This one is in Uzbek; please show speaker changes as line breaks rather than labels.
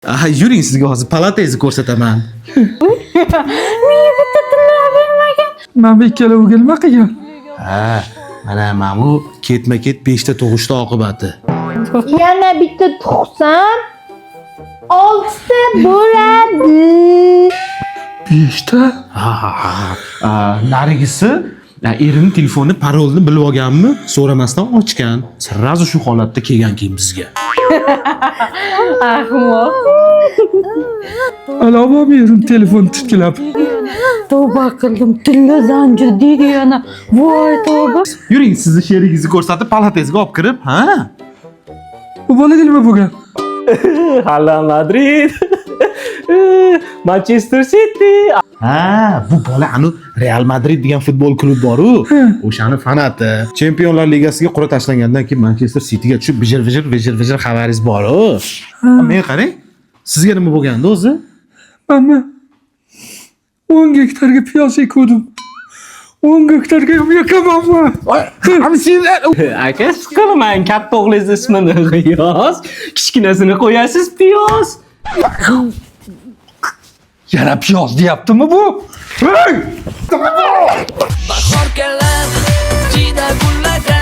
Aha, yuring, sizga hozir palatangizni ko'rsataman.
Menga bitta tilla bermagan.
Mana bu ikkaloviga nima qilgan?
Ha, mana bu ketma-ket 5 ta tug'ishni oqibati.
Yana bitta tug'sam oltita bo'ladi.
Beshta?
Ha. Narigisi erini telefoni parolini bilib olganmi, so'ramasdan ochgan. Сразу shu holatda kelgan keyin bizga.
Ahmoq.
Alo, erim telefon titkilab.
Tavba qildim. Tilla zanjir deydi yana. Voy tavba.
Yuring, sizni sherigingizni ko'rsatib palatangizga olib kirib, ha?
Bu bolaga nima bo'lgan?
Hala Madrid. Manchester City.
Ha, bu bola anu Real Madrid degan futbol klubi bor-u, o'shani fanati. Chempionlar ligasiga qur'a tashlangandan keyin Manchester Cityga tushib vijir-vijir vijir-vijir xabaringiz bor-u. Menga qarang, sizga nima bo'lgandi o'zi?
Manmi 10 gektarga piyoz ekuvdim. 10 gektarga ham ekamanmi?
Aka, siqilmang, katta o'g'lingiz ismini G'iyos, kichkinasini qo'yasiz piyoz.
Yana piyoz deyaptimi bu? Hey!
Bahor kelar, juda gullagan.